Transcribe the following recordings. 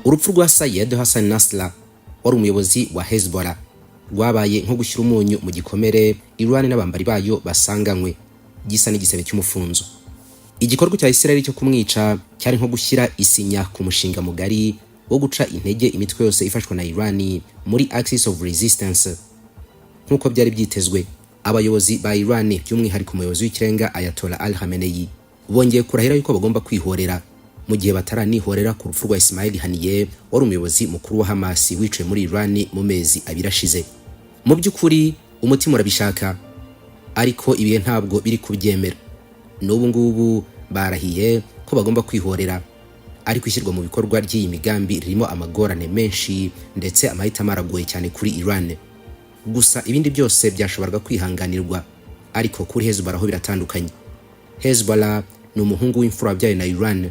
Urupfu rwa Sayyed Hassan Nasrallah, wari umuyobozi wa Hezbollah, rwabaye nko gushyira umunyu mu gikomere Iran n'abambari bayo basanganywe, gisa n'igisebe cy'umufunzo. Igikorwa cya Israel cyo kumwica cyari nko gushyira isinya ku mushinga mugari wo guca intege imitwe yose ifashwa na Iran muri Axis of Resistance. Nk'uko byari byitezwe, abayobozi ba Iran, by'umwihariko umuyobozi w'ikirenga Ayatollah Ali Khamenei, bongeye kurahira yuko bagomba kwihorera, mu gihe bataranihorera ku rupfu rwa Ismail Haniyeh, wari umuyobozi mukuru wa Hamas, wiciwe muri Iran mu mezi 2 ashize. Mu by'ukuri umutima urabishaka, ariko ibihe ntabwo biri kubyemera. N'ubu ngubu barahiye ko bagomba kwihorera, ariko ishyirwa mu bikorwa ry'iyi migambi ririmo amagorane menshi, ndetse amahitamo aragoye cyane kuri Iran. Gusa ibindi byose byashoboraga kwihanganirwa, ariko kuri Hezbollah ho biratandukanye. Hezbollah ni umuhungu w'imfura wabyawe na Iran.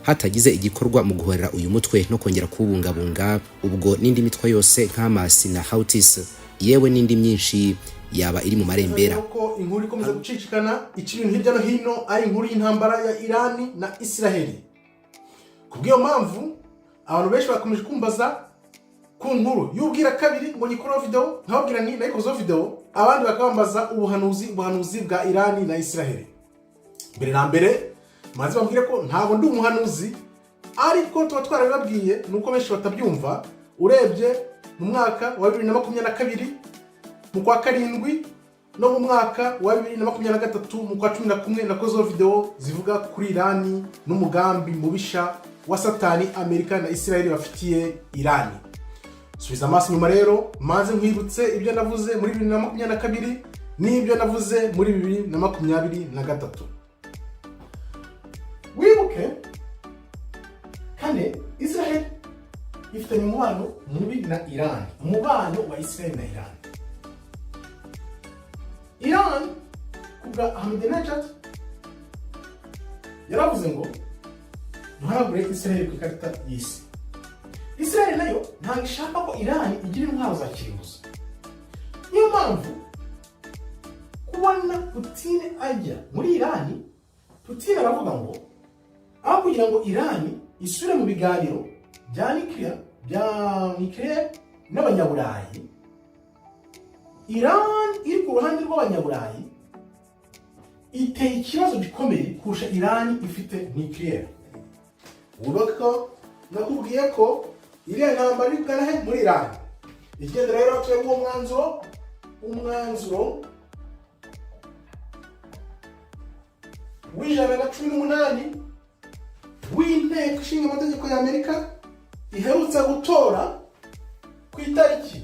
Hatagize igikorwa mu guhorera uyu mutwe no kongera kuwubungabunga, ubwo n'indi mitwe yose nka Hamas na Houthis, yewe n'indi myinshi, yaba iri mu marembera. Ko inkuru ikomeza gucicikana, ica ibintu hirya no hino, ari inkuru y'intambara ya Irani na Isiraheli. Ku bw'iyo mpamvu, abantu benshi bakomeje kumbaza ku nkuru y'ubwira kabiri ngo nyikoreho video, nkababwira nti nayikozeho video. Abandi bakabambaza ubuhanuzi bwa Irani na Isiraheli. Mbere na mbere maze bambwire ko ntabwo ndi umuhanuzi, ariko tuba twarabibabwiye, nuko benshi batabyumva. Urebye mu mwaka wa 2022 mu kwa karindwi no mu mwaka wa 2023 mu kwa 11, nakozeho video zivuga kuri Irani n'umugambi mubisha wa Satani Amerika na Isiraheli bafitiye Irani. Subiza amaso inyuma rero, maze nkwibutse ibyo navuze muri 2022 n'ibyo navuze muri 2023. Wibuke kane, Israel ifitanye umubano mubi na Iran. Umubano wa Israel na Iran, Iran kubwa Ahmadinejad yaravuze ngo duhanagure Israel ku ikarita y'isi. Israel nayo ntabwo ishaka ko Iran igira intwaro za kirimbuzi. Niyo mpamvu kubona Putin ajya muri Iran, Putin aravuga ngo aho kugira ngo Iran isubire mu biganiro bya nuclear n'Abanyaburayi, Iran iri ku ruhande rw'Abanyaburayi iteye ikibazo gikomeye kurusha Iran ifite nuclear. Wibuke ko nakubwiye ko iriya ntambara iri kugana he? Muri Iran. Igenda rero, turebe uwo mwanzuro w'118 w'Inteko Ishinga Amategeko ya Amerika iherutse gutora ku itariki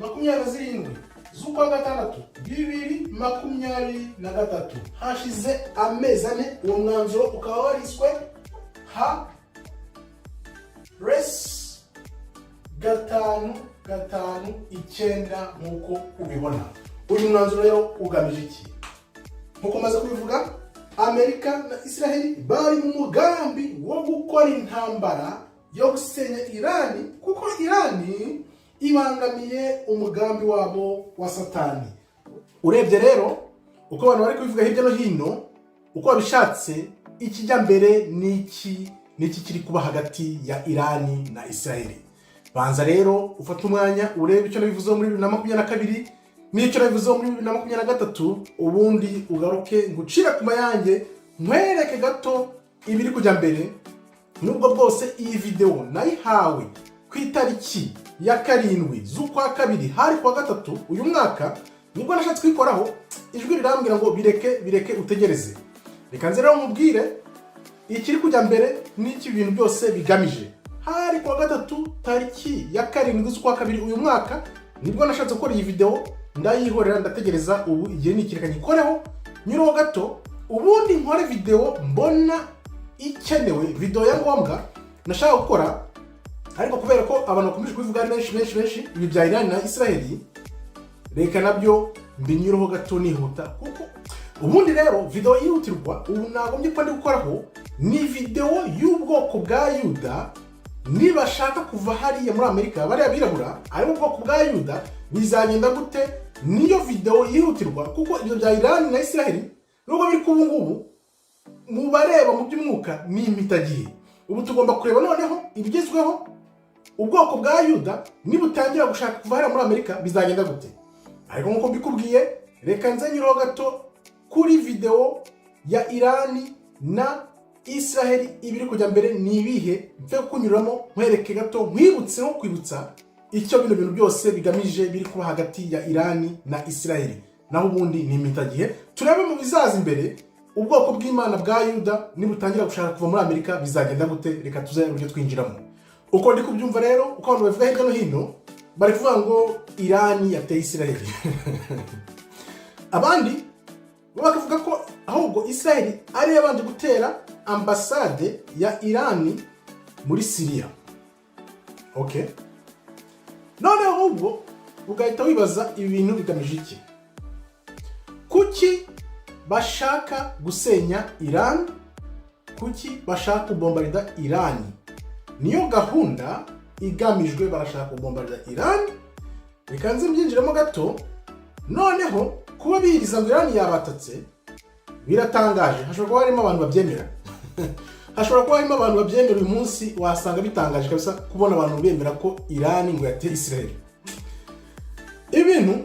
27 z'ukwa gatandatu 2023, hashize amezi 4. Uwo mwanzuro ukaba wariswe H.Res 559, nk'uko ubibona. Uyu mwanzuro rero ugamije iki? Nk'uko maze kubivuga, Amerika na Israheli bari mu mugambi wo gukora intambara yo gusenya Irani, kuko Irani ibangamiye umugambi wabo wa Satani. Urebye rero uko abantu bari kubivuga hirya no hino, uko babishatse, ikijya mbere ni iki? Ni iki kiri kuba hagati ya Irani na Israheli? Banza rero ufate umwanya urebe icyo nabivuzeho muri 2022 n'icyo nabivuzeho muri 2023, ubundi ugaruke ngucire ku mayange, nkwereke gato ibiri kujya mbere. Nubwo bwose iyi videwo nayihawe ku itariki ya 7 z'ukwa kabiri, hari kuwa gatatu uyu mwaka, nibwo nashatse kuyikoraho, ijwi rirambwira ngo bireke, bireke, utegereze. Reka nze rero nkubwire ikiri kujya mbere n'iki ibintu byose bigamije. Hari kuwa gatatu tariki ya 7 z'ukwa kabiri uyu mwaka, nibwo nashatse gukora iyi videwo, ndayihorera, ndategereza. Ubu igihe ni ikireka nyikoreho, nyuraho gato, ubundi nkore videwo mbona ikenewe, videwo ya ngombwa nashaka gukora. Ariko kubera ko abantu bakomeje kubivuga ari benshi, benshi, benshi, ibi bya Iran na Israel, reka nabyo mbinyureho gato nihuta. Kuko ubundi rero videwo yihutirwa ubu nagombye kuba ndi gukoraho ni videwo y'ubwoko bwa Yuda. Nibashaka kuva hariya muri Amerika, bariya birabura ari mu bwoko bwa Yuda, bizagenda gute? Niyo videwo yihutirwa, kuko ibyo bya Iran na Israel, nubwo biri kuba ngubu, mu bareba mu by'umwuka ni impitagihe. Ubu tugomba kureba noneho ibigezweho. Ubwoko bwa Yuda nibutangira gushaka kuva hariya muri Amerika, bizagenda gute? Ariko nk'uko mbikubwiye, reka nze nyuraho gato kuri videwo ya Irani na Israheli. Ibiri kujya mbere ni ibihe? Mfe kunyuramo nkwereke gato, nkwibutse nko kwibutsa icyo bino bintu byose bigamije biri kuba hagati ya Irani na Israheli. Naho ubundi ni impitagihe. Turebe mu bizaza imbere, ubwoko bw'Imana bwa Yuda nibutangira gushaka kuva muri Amerika, bizagenda gute? Reka tuze uburyo twinjiramo. Uko ndi kubyumva rero, uko abantu babivuga hirya no hino, bari kuvuga ngo Irani yateye Israheli, abandi bo bakavuga ko ahubwo Israheli ariyo yabanje gutera ambasade ya Irani muri Siriya. Okay, noneho ahubwo ugahita wibaza, ibi bintu bigamije iki? Kuki bashaka gusenya Irani? Kuki bashaka kubombarida Irani? Niyo gahunda igamijwe, barashaka kubombarida Irani. Reka nze mbyinjiremo gato. Noneho kuba biriza ngo Irani yabatatse biratangaje. Hashobora kuba harimo abantu babyemera, hashobora kuba harimo abantu babyemera. Uyu munsi wasanga bitangaje kabisa kubona abantu bemera ko Irani ngo yateye Israel. Ibintu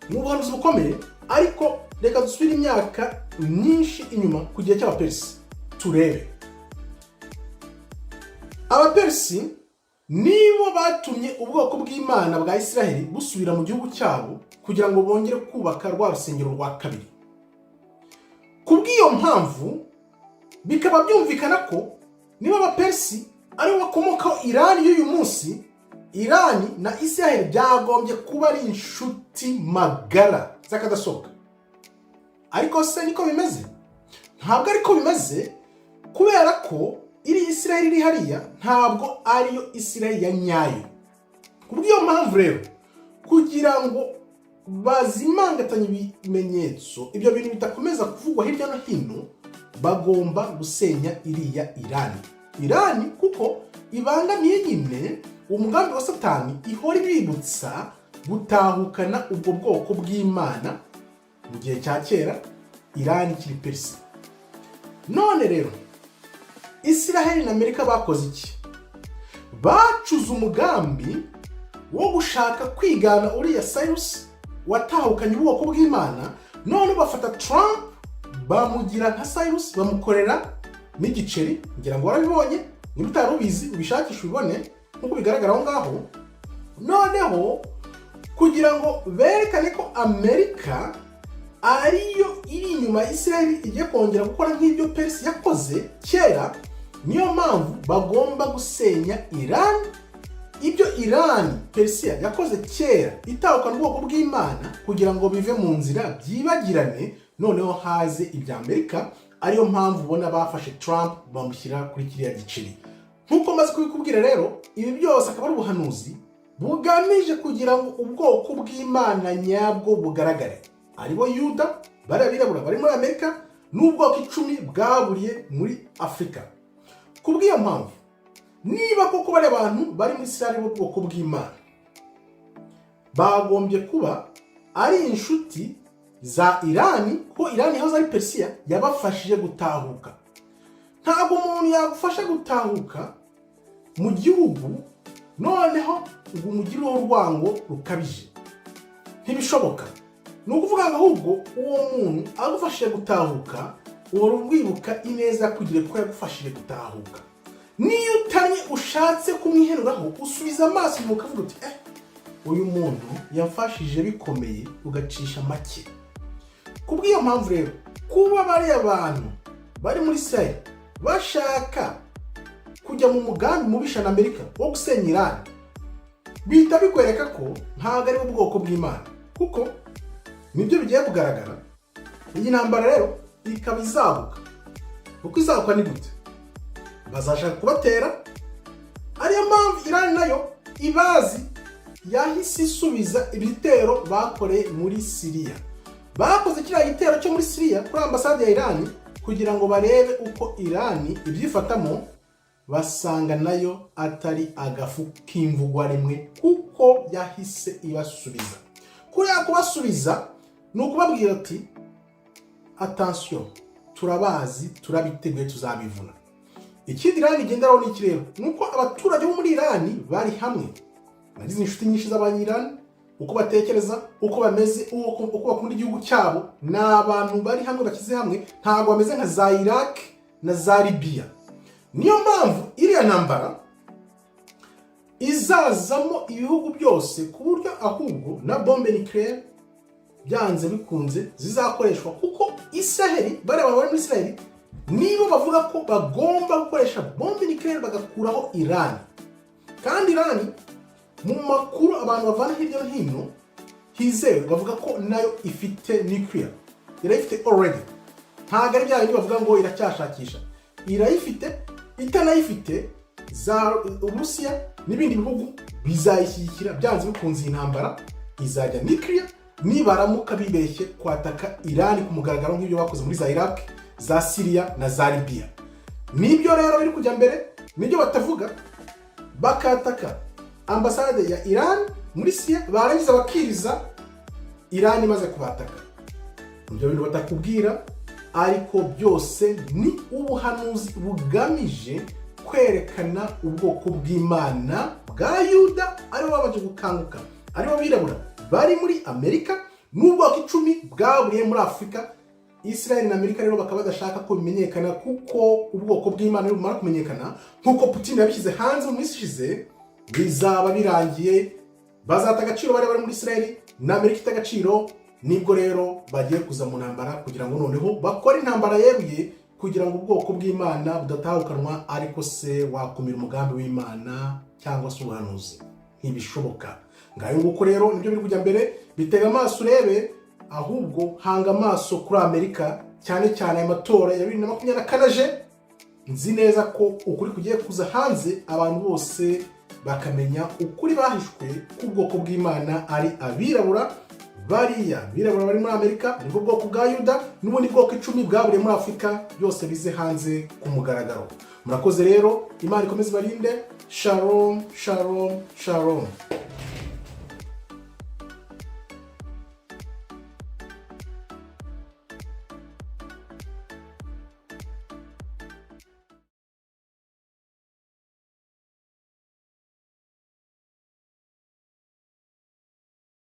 ni ubuhanuzi bukomeye, ariko reka dusubire imyaka myinshi inyuma ku gihe cy'Abaperisi, turebe. Abaperisi nibo batumye ubwoko bw'Imana bwa Israheli busubira mu gihugu cyabo kugira ngo bongere kubaka rwa rusengero rwa kabiri. Ku bw'iyo mpamvu bikaba byumvikana ko niba Abaperisi aribo bakomokaho Irani y'uyu munsi, Irani na Israheli byagombye kuba ari inshuti magara z'akadasohoka. Ariko se niko bimeze? Ntabwo ariko bimeze, kubera ko iri Israheli iri hariya ntabwo ariyo Israheli ya nyayo. Ku bw'iyo mpamvu rero, kugira ngo bazimangatanye ibimenyetso, ibyo bintu bidakomeza kuvugwa hirya no hino, bagomba gusenya iriya Irani. Irani kuko ibangamiye nyine umugambi wa Satani, ihora ibibutsa gutahukana ubwo bwoko bw'Imana mu gihe cya kera, Irani ikiri Perisi. None rero Israheli na Amerika bakoze iki? Bacuze umugambi wo gushaka kwigana uriya Cyrus watahukanye ubwoko bw'Imana. None bafata Trump bamugira nka Cyrus, bamukorera n'igiceri. Ngira ngo warabibonye, niba utari ubizi ubishakishe ubibone nk'uko bigaragara aho ngaho. Noneho kugira ngo berekane ko Amerika ariyo iri inyuma ya Israel, igiye kongera gukora nk'ibyo Perisi yakoze kera, niyo mpamvu bagomba gusenya Iran. Ibyo Iran, Perisiya yakoze kera itahukana ubwoko bw'Imana, kugira ngo bive mu nzira, byibagirane, noneho haze ibya Amerika. Ariyo mpamvu ubona bafashe Trump bamushyira kuri kiriya giceri. Nk'uko maze kubikubwira rero, ibi byose akaba ari ubuhanuzi bugamije kugira ngo ubwoko bw'Imana nyabwo bugaragare, aribo Yuda, bariya birabura bari muri Amerika, n'ubwoko 10 bwaburiye muri Afurika. Ku bw'iyo mpamvu, niba koko bariya bantu bari muri Israel bo bwoko bw'Imana, bagombye kuba ari inshuti za Irani, kuko Irani yahoze ari Perisiya, yabafashije gutahuka. Ntabwo umuntu yagufasha gutahuka mu gihugu noneho ngo umugireho urwango rukabije, ntibishoboka. Ni ukuvuga ngo ahubwo uwo muntu agufashije gutahuka, uhora wibuka ineza yakugiriye kuko yagufashije gutahuka. Niyo utanye ushatse kumwihenuraho, usubiza amaso inyuma ukavuga uti: "Eh, uyu muntu yamfashije bikomeye", ugacisha make. Ku bw'iyo mpamvu rero, kuba bariya bantu bari muri Israel bashaka kujya mu mugambi mubisha na Amerika wo gusenya Irani, bihita bikwereka ko ntabwo ari ubwoko bw'Imana, kuko nibyo bigiye kugaragara. Iyi ntambara rero ikaba izabuka. Kuko izabuka ni gute? Bazashaka kubatera. Ariyo mpamvu Irani nayo ibazi, yahise isubiza ibitero bakoreye muri Siriya. Bakoze kiriya gitero cyo muri Siriya kuri ambasade ya Irani kugira ngo barebe uko Irani ibyifatamo. Basanga nayo atari agafu k'imvugwa rimwe, kuko yahise ibasubiza. Kuriya kubasubiza ni ukubabwira ati: "Attention, turabazi, turabiteguye, tuzabivuna." Ikindi Irani igenderaho ni iki rero? Ni uko abaturage bo muri Irani bari hamwe. Nagize inshuti nyinshi z'Abanyirani, uko batekereza, uko bameze, uko bakunda igihugu cyabo, ni abantu bari hamwe, bashyize hamwe, ntabwo bameze nka za Iraq na za Libya. Niyo mpamvu iriya ntambara izazamo ibihugu byose, ku buryo ahubwo na bombe nucléaire byanze bikunze zizakoreshwa, kuko Israheli, bariya bantu bari muri Israheli nibo bavuga ko bagomba gukoresha bombe nucléaire bagakuraho Irani. Kandi Irani, mu makuru abantu bavana hirya no hino hizewe, bavuga ko nayo ifite nuclear, irayifite already. Ntabwo ari bya bindi bavuga ngo iracyashakisha, irayifite. Itanayifite, za Uburusiya n'ibindi bihugu bizayishyigikira. Byanze bikunze iyi ntambara izajya nuclear nibaramuka bibeshye kwataka Irani ku mugaragaro nk'ibyo bakoze muri za Iraq, za Syria na za Libya. Nibyo rero biri kujya mbere, nibyo batavuga. Bakataka ambasade ya Iran muri Syria, barangiza bakiriza Iran imaze kubataka. Ibyo bintu batakubwira, ariko byose ni ubuhanuzi bugamije kwerekana ubwoko bw'Imana bwa Yuda, aribo babanje gukanguka, aribo birabura bari muri Amerika, n'ubwoko 10 bwaburiye muri Afurika. Israel na Amerika rero bakaba badashaka ko bimenyekana, kuko ubwoko bw'Imana nibumara kumenyekana, nk'uko Putin yabishyize hanze mu minsi ishize, bizaba birangiye. Bazata agaciro bari muri Israel na Amerika ita agaciro. Nibwo rero bagiye kuza mu ntambara kugira ngo noneho bakore intambara yeruye, kugira ngo ubwoko bw'Imana budatahukanwa. Ariko se wakumira umugambi w'Imana cyangwa se ubuhanuzi? Ntibishoboka. Ngayo nguko rero, nibyo biri kujya mbere. Bitega amaso urebe, ahubwo hanga amaso kuri Amerika, cyane cyane aya matora ya 2024 aje. Nzi neza ko ukuri kugiye kuza hanze, abantu bose bakamenya ukuri bahishwe k'ubwoko bw'Imana ari abirabura. Bariya birabura bari muri Amerika nibwo bwoko bwa Yuda, n'ubundi bwoko 10 bwaburiye muri Afurika, byose bize hanze ku mugaragaro. Murakoze rero, Imana ikomeze ibarinde. Shalom, shalom, shalom.